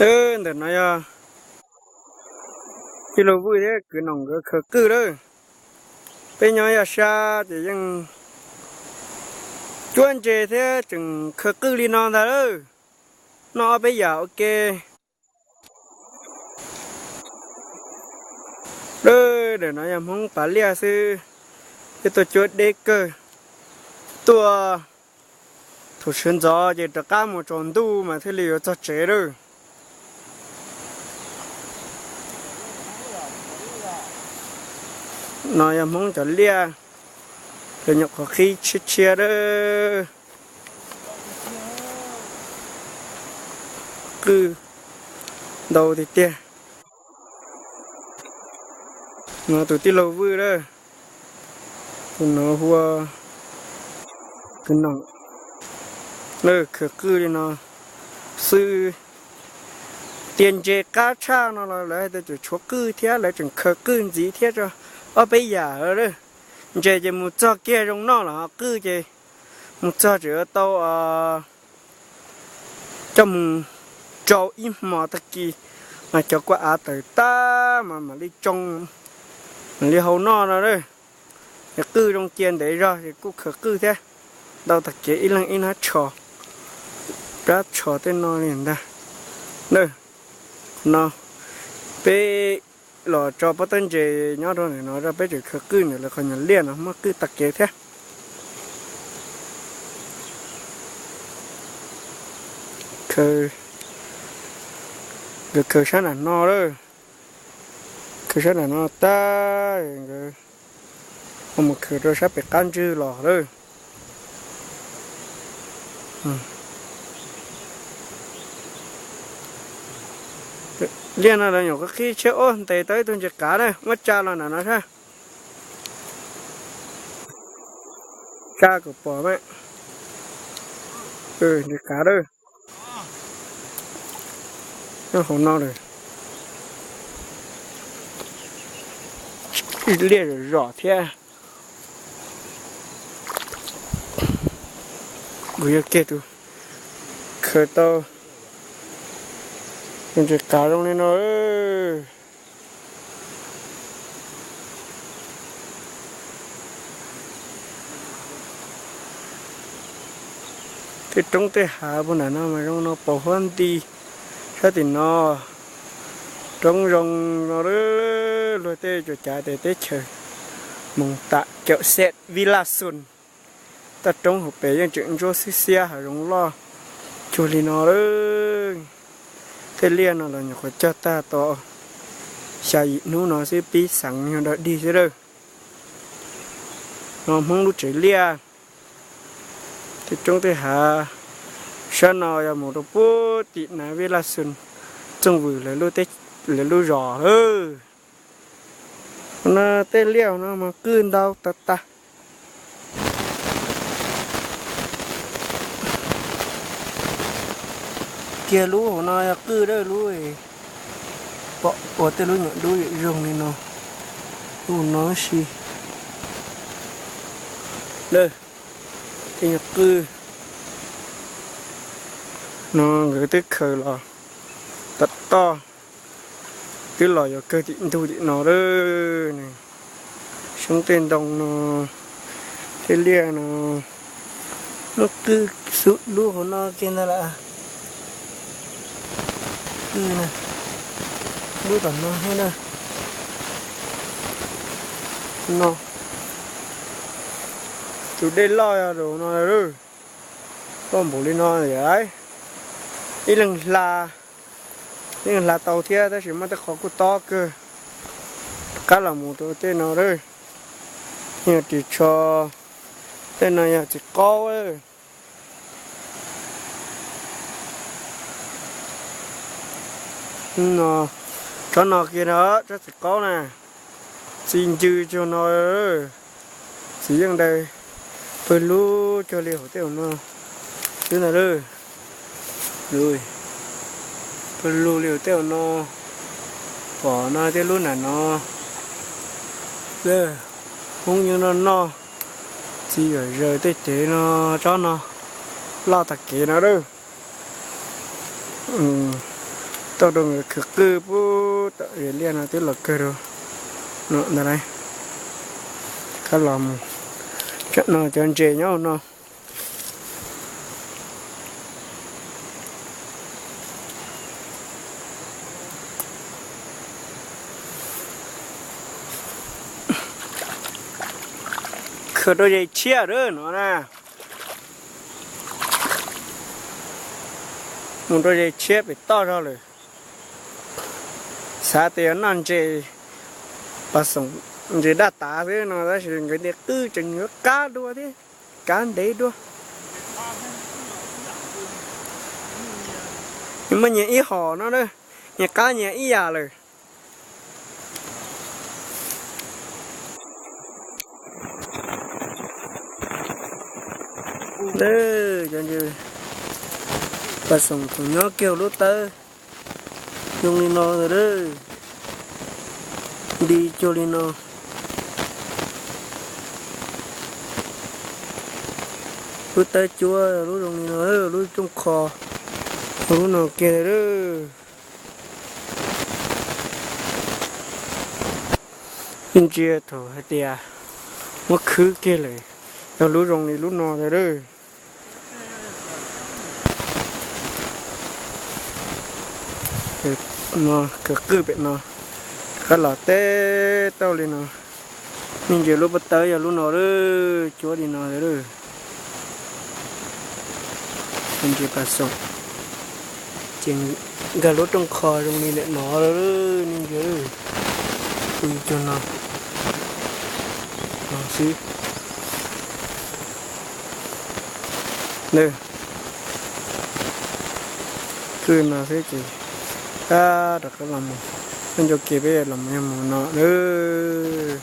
Ntawm no yog tij laug Vwj thiab kwv Noom nkawd khaws qwj lawm. Peb nyob yaj sab ces yeej cuab ntses thiab tseem khaws qwj li no ntag lawm. Noj ob peb yam ua ke. Lawm, daim no yog Hmoob Pav Liaj xwb, peb tuaj cuab deb kawg. Tuaj thaum sawv ntxov ces rov qab mus tsaus ntuj mas thiaj li yuav txog tsev lawm. No yog Hmoob cov liaj, cov nyuam qhuav qhib tshiab tshiab lawm. Qwj ntau tiag tiag. No tus tij laug Vwj lawm, tus no hu ua kwv Noom. Lawv khaws qwj li no xwb. Tias ntses qab tshaj no los lawv hais tias tseem tshuav qwj thiab, lawv tseem khaws qwj ntxiv thiab tso, ob peb yam lawm. Ntses ces mus txog kiag zoo noj los ho qwj ces mus txog tseem yuav tau coj mus rau ib hmo tag kis mas cov kua av tawm tag mas mam li tsoo, mam li hau noj no lawm. Ces qwj zoo cia ntev zog ces kuj khaws qwj thiab. Ntau tag kev ib leeg ib hnab tsho, rab tsho tej no li ntag. No peb los tso pob tawb ntses nyob rau ntawm no, peb tseem khaws qwj ntawm lawv qhov nyuag liaj no muaj qwj tag kev thiab. Nkawd khaws sab nram no lawm, khaws sab nram no tag, nkawd mus khaws rau sab pem qab ntswg los lawm. Liaj no lawv nyuam qhuav qhib tshiab, ub, ntes tau ib tug ntses qav na, muab tsa los nram no sab. Tsa kom pom mas. Ntses qav lawm. Nyob hauv no lawm. Liaj zom zom thiab. Kuv yog kiag tus khaws tau tus ntses qav zoo li no. Tej roob tej hav puag nram no mas zoo no, pos huab nti sab tim no. Roob zoo no, luag tej tsuas cav tias teb chaws Moos Tam Cawm Xeem Vij Laj Xus. Toj roob hauv pes yeej tseem ntsuab xiab xiab, hav zoov loj cuag li no lawm. Tej liaj no los nyuam qhuav cog tag tau xya yim hnub no xwb, pib xeev yog dog dig xwb lawm. No Hmoob lub tsev liaj, tej roob tej hav. Sab no yog mus rau puag tim Nav Vij Laj Xus, Txooj Vwm lawv lub zos lawm. No tej liaj no mas qwj ntau tas tas. Kiag lub hauv no yog qwj lawm, lub pom ua tej lub nyuam dub zoo li no. Lub no si, tej nyuag qwj no nkawd twb khaws los tom toj, twb los yuav kawg tim ntug tim no lawm. Soob tej ntoo no, tej liaj no, muaj qwj xub lub hauv no kiag ntag lawm. Qwj na, lub tom no thiab na. No, tus dej loj yog tus no, loj npaum li no. Ib leeg hla, ib leeg hla tau thiab, tab sis muaj tej qhov kuj tob kawg. Rov qab los mus rau tej no lawm. Yog ris tsho, tej no yog txiv qaub. No, tsob no kiag no, tsob txiv qaub na, txiv ncw cuag no, txiv yeej ntawd, pawg lug cuag li hauv tej no xwb ntag. Pawg lug li hauv tej no, pom no tej lub nram no. Hmoob yeej noj noj txiv yam zaws tej cev no, tsob no loj tag kev no lawm. tau rau nkawd khwv qwj pub tom liaj no twb los kawg rau no ntag lauj. Qab los mus, no cov ntses nyob no. Khwv rau zes tshiab lawm no na. Mus rau zes tshiab pem toj zog lawm. Xav tias yuav noj ntses, pas xoom, ntses daj tav xwb no tab sis nkawd tej qwj tseem yuav qab dua thiab, kav ntev dua. Muaj nyias ib hom no, nyias qab nyias ib yam lawm. Cov ntses pas xoom tseem nyob kiag hauv lub tawb zoo li no ntag. Nti cuag li no. Lub tawb cuab lub zoo li no, lub rooj kho, lub no kiag ntag. Ib ntsia thaum hais tias muab khwb kiag lawm, yog lub zoo li lub no ntag. No, khwv qwj pem no, qab los teb tauj li no. Nej ntsia lub pob tawb yog lub no lawm, cuab li no lawm. Ntses pas xoom, ces nkag lub rooj kho zoo li ntawm no lawm, nej ntsia. Ua li cas no, no xwb. Qwj no xwb ces tab rov qab los mus, peb ncua ke peb los mus yog mus no lawm.